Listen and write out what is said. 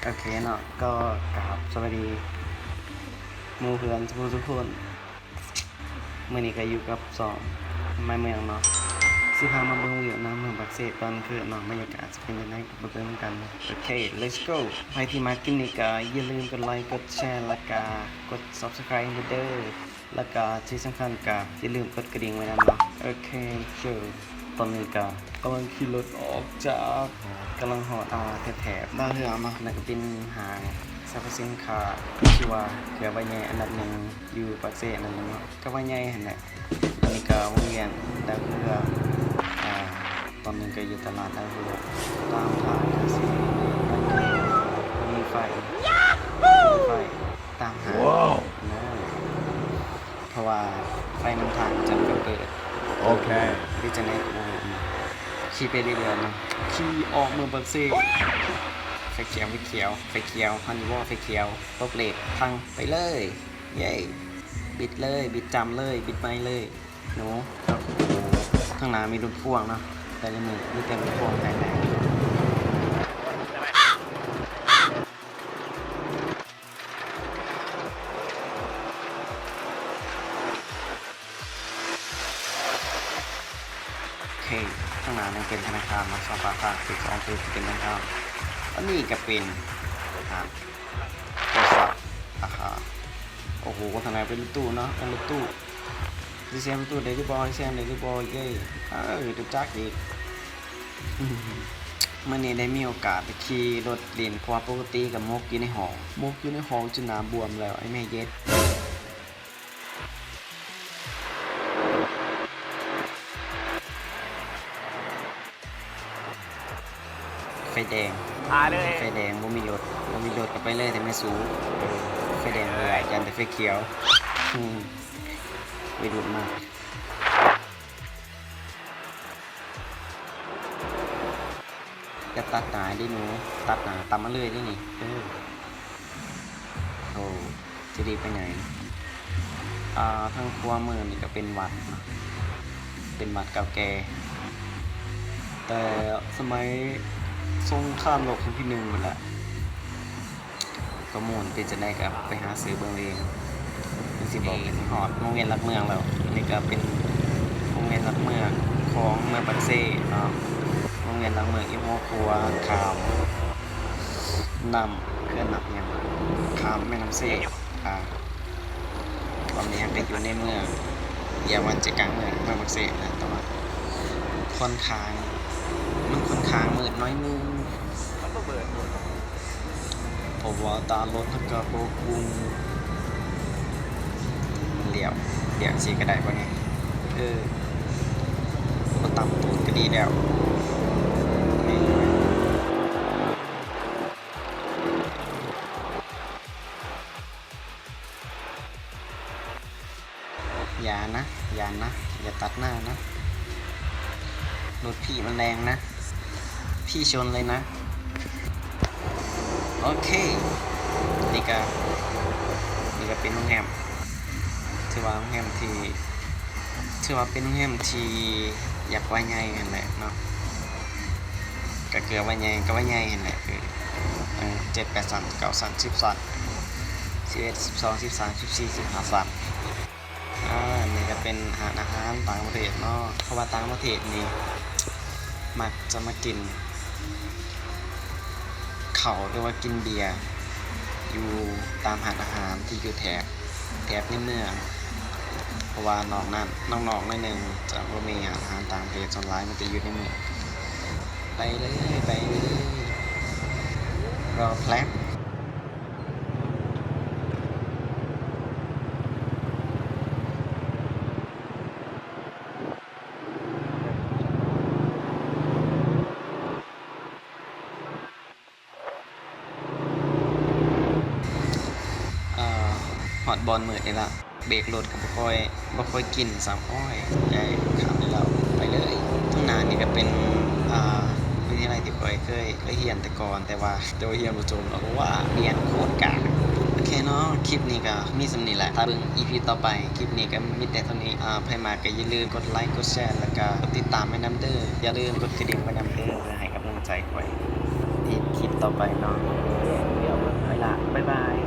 ໂອເຄເນາະ ກໍກາບສະບາຍດີໝູ່ເພື່ອນທຸກໆຄົນ. ມື້ນີ້ກໍຢູ່ກັບຊ່ອງມາເມືອງເນາະ ຊິພາມາເບິ່ງວິວເນາະ ເມືອງປາກເຊຕອນຄືນເນາະ ບັນຍາກາດຊິເປັນຈັ່ງໃດ ໄປເບິ່ງນຳກັນເນາະ. ໂອເຄ ເລັດໂກ. ໃຜທີ່ມັກຄລິບນີ້ກໍຢ່າລືມກົດໄລ ກົດແຊ ແລ້ວກໍກົດ Subscribe ໃຫ້ເດີ ແລ້ວກໍທີ່ສຳຄັນກໍຢ່າລືມກົດກະດິ່ງໄວ້ນຳເນາະ. ໂອເຄ ເຈີ. ຕອນນີ້ກໍກຳລັງຂີ່ລົດອອກຈາກ ກຳລັງຮອດ ອ່າ ແຖບໆດາວເຮືອງເນາະ ນັ້ນກໍເປັນຫ້າງສັບພະສິນຄ້າທີ່ວ່າເກືອບວ່າໃຫຍ່ອັນດັບໜຶ່ງຢູ່ປາກເຊນັ້ນແຫຼະເນາະ ກໍວ່າໃຫຍ່ຫັ້ນແຫຼະ. ອັນນີ້ກໍວົງວຽນດາວເຮືອງ ອ່າ ຕອນນີ້ກໍຢູ່ຕະຫຼາດດາວເຮືອງ ຕາມທາງກໍຊິມີໄຟ ມີໄຟຕາມຫາເນາະ ເພາະວ່າໄຟນຳທາງຈະໄດ້ເປີດ. ໂອເຄ ເປັນຈັ່ງໃດກໍບໍ່ຮູ້ ຂີ່ໄປເລື້ອຍໆເນາະ ຂີ່ອອກເມືອງປາກເຊ ໄຟຂຽວ ໄຟຂຽວ ໄຟຂຽວ ເຫັນບໍ່ ໄຟຂຽວ ຕົບເບຣກ ພັງ ໄປເລີຍ ເຢ້ ບິດເລີຍ ບິດຈ້ຳເລີຍ ບິດໄໝເລີຍ. ໂອ້ ທາງໜ້າມີລົດພວງເນາະ ແຕ່ລະມື້ມີແຕ່ລົດພວງແຕ່ງໆ. ໂອເຄ ທາງໜ້ານີ້ເປັນທະນາຄານເນາະ ສອງປາກທາງ ເປັນສອງຈຸດເປັນທະນາຄານ. ອັນນີ້ກໍເປັນຮ້ານໂທລະສັບ ອາຫານ. ໂອ້ໂຫ ທາງໜ້າເປັນລົດຕູ້ເນາະ ເປັນລົດຕູ້ ຊິແຊງລົດຕູ້ໄດ້ຫຼືບໍ່ ຊິແຊງໄດ້ຫຼືບໍ່ ເຢ້ ເອີ ຮູ້ຈັກອີກ. ມື້ນີ້ໄດ້ມີໂອກາດໄປຂີ່ລົດຫຼິ້ນ ເພາະວ່າປົກກະຕິກໍໝົກຢູ່ໃນຫ້ອງ ໝົກຢູ່ໃນຫ້ອງຈົນໜ້າບວມແລ້ວ ໄອ້ແມ່ເຢັດ. ໄຟແດງ ຕາຍເລີຍ ໄຟແດງ ບໍ່ມີລົດ ບໍ່ມີລົດກໍໄປເລີຍແຕ່ແມ່ສູ ໄຟແດງບໍ່ຢາກ ຢ້ານແຕ່ໄຟຂຽວ. ອືມ ໄວລຸ້ນມາກ. ຢ່າຕັດໜ້າເດ້ໜູ ຕັດໜ້າຕາມມາເລີຍເດ້ນີ້. ເອີ ໂອ້ ຊິໄດ້ໄປໃຫຍ່. ອ່າ ທາງຂວາມືນີ້ກໍເປັນວັດເນາະ ເປັນວັດເກົ່າແກ່ ແຕ່ສະໄໝສົງຄາມໂລກຄັ້ງທີໜຶ່ງພຸ້ນແຫຼະ. ຂໍ້ມູນເປັນຈັ່ງໃດກໍໄປຫາຊື້ເບິ່ງເອງ ຄືຊິບອກ ເອີ ໃຫ້ຮອດວົງວຽນຫຼັກເມືອງແລ້ວ. ອັນນີ້ກໍເປັນວົງວຽນຫຼັກເມືອງຂອງເມືອງປາກເຊເນາະ ວົງວຽນຫຼັກເມືອງອີກຫົວຂົວ ຂ້າມນ້ຳ ເຂື່ອນນ້ຳຫຍັງ ຂ້າມແມ່ນ້ຳເຊ. ອ່າ ຕອນນີ້ເຮົາກໍຢູ່ໃນເມືອງ ຢ່າວ່າຈະກາງເມືອງ ເມືອງປາກເຊນະ ແຕ່ວ່າຄ່ອນຂ້າງ ມັນຄ່ອນຂ້າງມືດໜ້ອຍໜຶ່ງ ເພາະວ່າຕາລົດເຮົາກໍບໍ່ກຸ້ງ. ລ້ຽວ ລ້ຽວຈັ່ງຊີ້ກໍໄດ້ບໍ່ນີ້? ເອີ ບໍ່ຕຳໂຕນກໍດີແລ້ວ. ຢ່ານະ ຢ່ານະ ຢ່າຕັດໜ້ານະ ລົດພີ່ມັນແລງນະ ພີ່ຊົນເລີຍນະ. ໂອເຄ ນີ້ກະ ນີ້ກະເປັນໂຮງແຮມ ຖືວ່າໂຮງແຮມທີ່ ຖືວ່າເປັນໂຮງແຮມທີ່ຢາກວ່າໃຫຍ່ຫັ້ນແຫຼະເນາະ ກະເກືອບວ່າໃຫຍ່ ກະວ່າໃຫຍ່ຫັ້ນແຫຼະ ເອີ ເຈັດ ແປດຊັ້ນ ເກົ້າຊັ້ນ ສິບຊັ້ນ ສິບເອັດ ສິບສອງ ສິບສາມ ສິບສີ່ ສິບຫ້າຊັ້ນ. ອາ ນີ້ກະເປັນຮ້ານອາຫານຕ່າງປະເທດເນາະ ເພາະວ່າຕ່າງປະເທດນີ້ມັກຈະມາກິນເຂົ້າ ຫຼືວ່າກິນເບຍຢູ່ຕາມຮ້ານອາຫານທີ່ຢູ່ແຖບ ແຖບໃນເມືອງ ເພາະວ່ານອກນັ້ນ ນອກໆໜ້ອຍໜຶ່ງຈະບໍ່ມີຮ້ານອາຫານຕ່າງປະເທດ ສ່ວນຫຼາຍມັນຈະຢູ່ໃນເມືອງ. ໄປເລີຍ ໄປເລີຍ ລໍແປັບ. ເອີ ຮອດບ່ອນມືດນີ້ລະ ເບຣກລົດກໍບໍ່ຄ່ອຍ ບໍ່ຄ່ອຍກິນຊ້ຳ. ໂອ້ຍ ໃຫຍ່ ຂ້າມໄດ້ແລ້ວ ໄປເລີຍ. ທາງໜ້ານີ້ກໍເປັນ ອ່າ ວິທະຍາໄລທີ່ຂ້ອຍເຄີຍ ເຄີຍຮຽນແຕ່ກ່ອນ ແຕ່ວ່າ ແຕ່ວ່າຮຽນບໍ່ຈົບ ເພາະວ່າຮຽນໂຄດກາກ. ໂອເຄເນາະ ຄລິບນີ້ກໍມີສ່ຳນີ້ແຫຼະ ຖ້າເບິ່ງອີພີຕໍ່ໄປ. ຄລິບນີ້ກໍມີແຕ່ເທົ່ານີ້ ອ່າ ໃຜມັກກໍຢ່າລືມກົດໄລ ກົດແຊ ແລ້ວກໍກົດຕິດຕາມໄວ້ນຳເດີ. ຢ່າລືມກົດກະດິ່ງໄວ້ນຳເດີ ເພື່ອໃຫ້ກຳລັງໃຈຂ້ອຍເຮັດຄລິບຕໍ່ໄປເນາະ. ບາຍບາຍ.